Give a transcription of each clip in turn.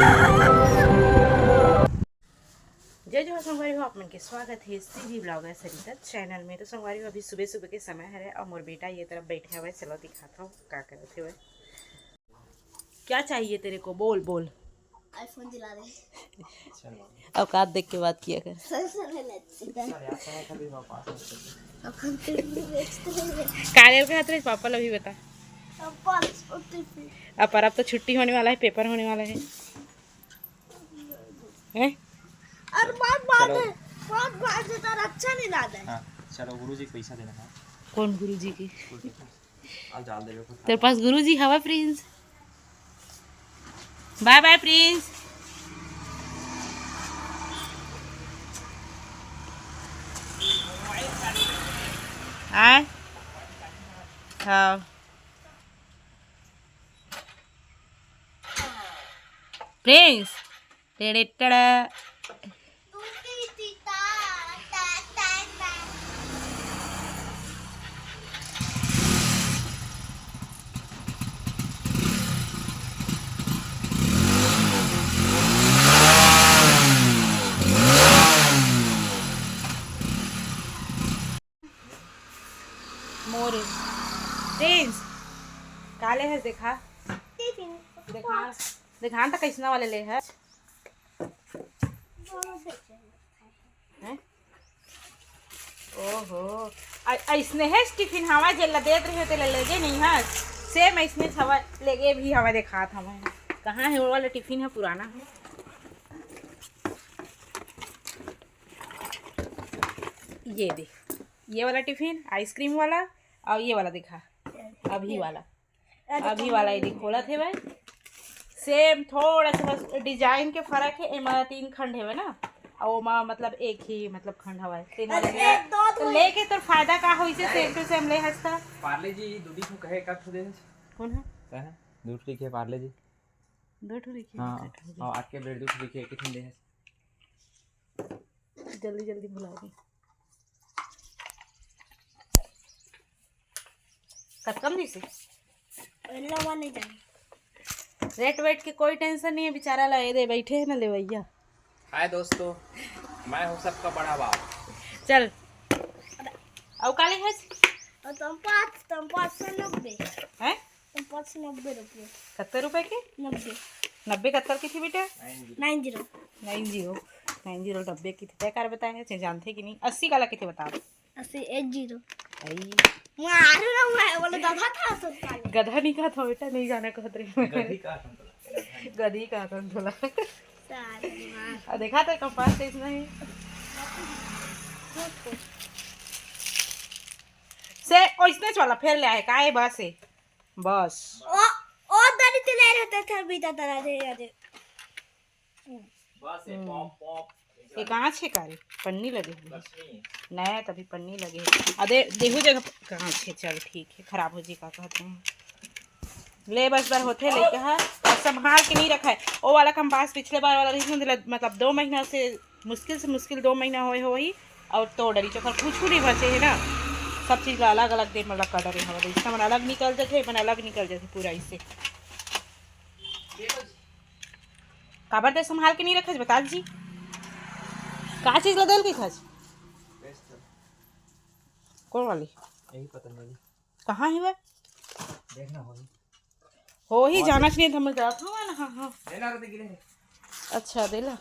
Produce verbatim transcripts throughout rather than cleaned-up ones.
जय जोहार संगवारी हो, आप मन के स्वागत हे सीजी ब्लॉगर सरिता चैनल में। तो संगवारी हो, अभी सुबह सुबह के समय हरे और मोर बेटा ये तरफ बैठे हवे। चलो दिखाता हूँ का करत हवे। क्या चाहिए तेरे को, बोल बोल। आईफोन दिला दे। औकात देख के बात किया कर। सर, सर, मैंने अच्छी तरह। अपन तो भी बेचते हैं। काले के हाथ रे पापा ला भी बता। पापा, अब पर अब तो छुट्टी होने वाला है, पेपर होने वाला है। हैं? और बात बात चलो। है, बात बात है, तो अच्छा नहीं लगा है। हाँ, चलो गुरुजी को पैसा देना है। कौन गुरुजी की? अब डाल दे मेरे को। तेरे पास गुरुजी हवा प्रिंस। बाय बाय प्रिंस। आय। हाँ। प्रिंस। टेड़े टड़ा। मोरे। प्रिंस, का ले हस देखा? टिफिन। देखा, देखा त कैसना वाले ले हस? हैं? ओहो, अ-, अइसने हे टिफिन हवा जेला देत रहे तेला लेगे नहीं हस, सेम अइसने हवा लेगे भी हवा देखात हवा। कहाँ है वो वाला टिफिन है पुराना है। ये दे, ये वाला टिफिन आइसक्रीम वाला और ये वाला देखा अभी वाला। अभी वाला ये खोलत हे भाई, सेम थोड़ा सा बस डिजाइन के फर्क है। एमा तीन खंड हेवे ना, और ओमा मतलब एक ही मतलब खंड हवय। तीन वाला अरे, में दो तो ठो लेके तोर फायदा का होइसे? सेम टू सेम ले हस त। पार्ले जी दू ठो कहे, एक ठो दे। कौन है? कहे दू ठो लिखे पार्ले जी। दो ठो लिखे, हाँ, एक ठो दे। और आके ब्रेड दू ठो लिखे, एक ठो दे। जल्दी जल्दी भुला दे। कतका म दिसे? पहला हुआ नहीं जाने। रेट वेट के कोई टेंशन नहीं है, बेचारा ला ये दे बैठे है ना लेवैया। हाय दोस्तों, मैं हूँ सबका बड़ा बाप। चल, अउ का ले हस? और तुम पाँच, तुम पाँच सौ नब्बे। हैं? तुम पाँच सौ नब्बे रुपये। कत्ते रुपए के? नब्बे। नब्बे कत्ते के थी बेटा? Nine zero. Nine zero, nine zero नब्बे की थी। तय कर बताए है, जानते कि नहीं? अस्सी काला के थी बता। अस्सी, एट जीरो। आई। मारू ना मैं, बोले गधा था तो साले। गधा नहीं कहा था बेटा, नहीं जाना कहत रही। गधी कहा था। गधी कहा था बोला। साले मार। आ देखा तो कंपास से इसमें ही। से ओइसने वाला फेर ले आए, काहे बस है? बस। ओ, ओ दरी ते ले रहते थे, बीता तरह दे, दे। बस ये हम्म। Pop, pop. ये कांच है का रे? पन्नी लगे है। लक्ष्मी। नया तभी पन्नी लगे है। अरे, देहू जगह प-, कांच है, चल ठीक है, खराब हो जी, का कहते हैं। ले बस बार होते लेके है, और संभाल के नहीं रखा है। ओ वाला कंपास पिछले बार वाला रही थी, मतलब, मतलब दो महीना से, मुश्किल से मुश्किल दो महीना होए हो वही, और तो डरी चोकर कुछ नहीं बचे है ना, सब चीज़ ला अलग अलग दे, मतलब, का डरे हवा दे, इसका मन अलग निकल जाते, मन अलग निकल जाते पूरा इससे। काबर ते संभाल के नहीं रखस, बता जी। का चीज ला देल के खस? कौन वाली? यही पता नहीं। कहाँ है वह? देखना होही। हो ही और जाना चाहिए, हम जात हूँ ना, हाँ, हाँ। देना रहते गिरे। अच्छा, देला।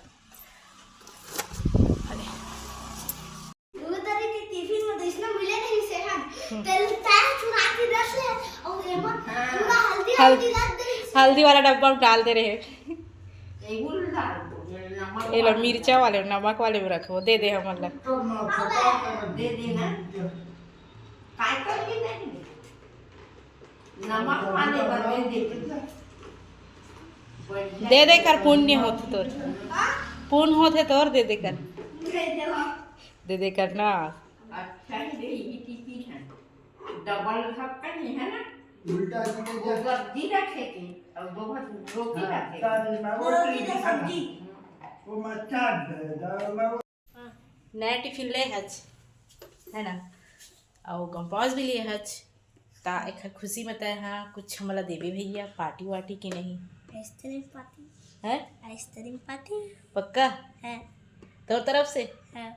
अरे। उधर के टिफिन में तो इसने मिले नहीं से हम। हम्म। तेल पैर चुरा के रख ले और ये मत हाँ। पूरा हल्दी हल-, हल्दी रख दे। हल्दी वाला डब्बा में डाल दे रहे। ये गुल डाल दो, ये नमक ये लो वाला मिर्चा डाल। वाले, नमक वाले में रखो, दे दे हमन ला। तो नमक दे दे ना। काय कर के नहीं दे? नमक पानी बर दे दे। बढ़िया दे दे कर, पुण्य होत तोर। पुण्य होत है तोर, दे दे कर। दे दे। दे दे कर ना। अच्छा ही दे, ये की चीज है। डबल ढक्कन ही है ना? उल्टा सीधा वो जा। सब्जी रखे थे, और वो बहुत रोटी हाँ, रखे थे। तारी माँ वो रोटी रोटी का दिखा। सब्जी। वो मच्छर है, दाल में वो नया टिफिन ले हच, है ना? अउ कंपास भी ले हच। ता एखर खुशी में तय हा कुछ हमला देबे भैया, पार्टी वार्टी के नहीं? Ice cream party. हैं? Ice cream party. पक्का? है। तोर तरफ से? है।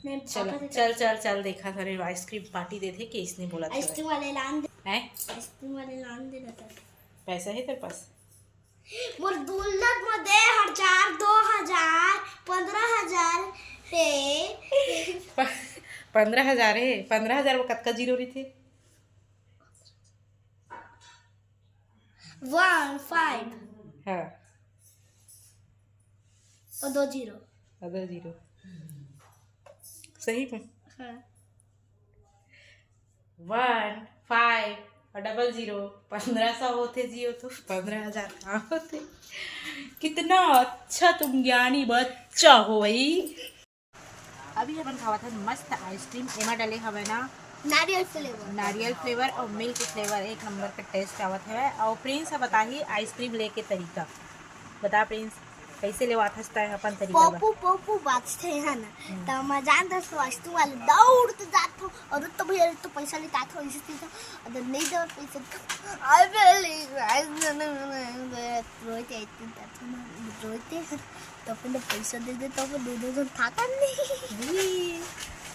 नहीं, चल, पापा से चल, चल, चल, देखा था रे, आइसक्रीम पार्टी देथे कि इसने बोला था। आइसक्रीम वाले लान दे। हैं? आइसक्रीम वाले लान दे ना। पैसा है तेरे पास? मोर गुल्लक में दे हजार, दो हजार, पन्द्रह हजार हे। पन्द्रह हजार हे। पन्द्रह हजार में कतका जीरो रहिथे? वन, फाइव। हाँ। और दो जीरो। और दो जीरो। सही में? हाँ। वन, फाइव और डबल जीरो, पन्द्रह सौ होथे जी, वो तो पन्द्रह हजार कहाँ होथे? कितना अच्छा तुम ज्ञानी बच्चा हो भाई। अभी अपन खावत हन मस्त आइसक्रीम, एमा डले हवे ना नारियल फ्लेवर। नारियल फ्लेवर और मिल्क फ्लेवर, एक नंबर का टेस्ट आवत हवे। और प्रिंस ह बताही आइसक्रीम लेके तरीका। बता प्रिंस, कैसे लेवाथस तैं अपन तरीका ला? पप्पू, पप्पू बाजथे है ना, हम्म। त मैं जान दस तो आइसक्रीम वाले दौड़ तो जात हो और तो भैया तो पैसा निकालत हो, इसे तो अगर नहीं दे पैसा तो आई विल रोते, रोते। तो अपन तो पैसा दे दे, तो अपन दो दो जन थाकन नहीं।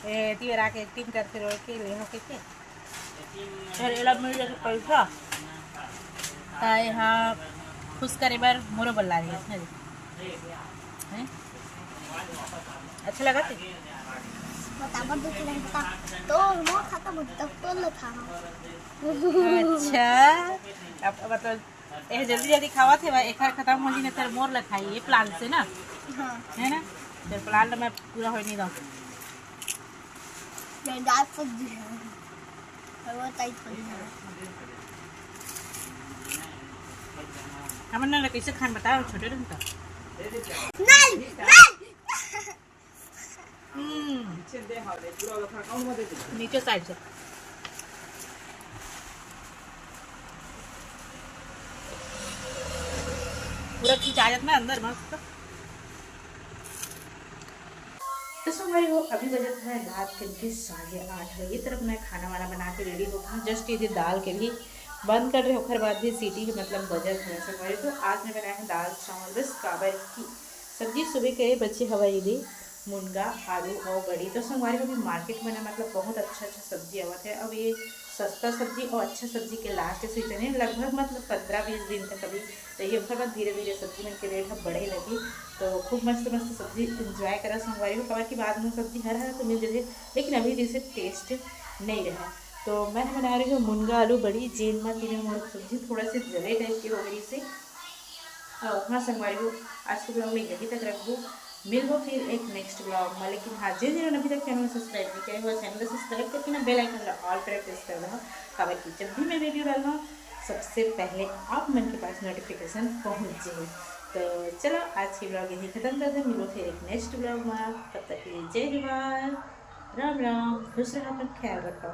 ए, ती राके एक्टिंग करते रोए के ले हो के के। अरे, एला मिल जाथे पैसा, त एहा खुश करे बर मोरो बर ला रही है। हैं? अच्छा लगा थे? बताबर दो तीन घंटा तो मोर खाता में तब तो ले था। अच्छा, अब मतलब ए जल्दी जल्दी खावत हे, एखर खत्म हो जी, नहीं तो मोर ला खाई, ये प्लान से ना। हाँ। है ना? तो प्लान मैं पूरा होए नहीं दूँ। ये दाल सब्जी है। और वो टाइट सब्जी है। हमन ना कैसे खान बताओ, छोटे रहन तो। नहीं, नहीं। हम्म। नीचे साइड से। पूरा खींच आ जाता ना अंदर मस्त। तो संगवारी हो, अभी बजत है रात के, के साढ़े आठ बजे। ये तरफ मैं खाना वाना बना के रेडी होत हूँ। जस्ट ये दाल के भी बंद कर रहे, ओखर बाद भी सीटी के मतलब बजत है। संगवारी, तो आज मैं बनाए हूँ दाल चावल, बस काबर की सब्जी सुबह के बचे हवा, ये दे मुनगा, आलू और बड़ी। तो संगवारी हो, अभी मार्केट में ना मतलब बहुत अच्छा अच्छा सब्जी आवत है। अब ये सस्ता सब्जी और अच्छा सब्जी के लास्ट सीजन है, लगभग मतलब पन्द्रह बीस दिन तक अभी रही। ओकर बाद धीरे धीरे सब्जी मन के रेट ह बढ़े लगी। तो खूब मस्त मस्त सब्जी एंजॉय करा संगवारी हो, काबर कि बाद में सब्जी हर हर तो मिल जाथे, लेकिन अभी जैसे टेस्ट नहीं रहा। तो मैं बना रही हूँ मुनगा आलू बड़ी, जेन मा तीनों मोर सब्जी थोड़ा से जले टाइप के हो गई से। और हाँ संगवारी हो, आज के ब्लॉग में यहीं तक रखबो। मिलबो फिर एक नेक्स्ट ब्लॉग में। लेकिन हाँ, जे जे अभी तक चैनल सब्सक्राइब नहीं करे हो, चैनल सब्सक्राइब करके ना बेल आइकन ला ऑल पर प्रेस कर दो, काबर कि जब भी मैं वीडियो डालना सबसे पहले आप मन के पास नोटिफिकेशन पहुँच जाए। तो चलो, आज की ब्लॉग यहीं खत्म कर दे। मिलो फिर एक नेक्स्ट ब्लॉग में, तब तक के लिए जय जोहार, राम राम, खुश रहो, अपन ख्याल रखो।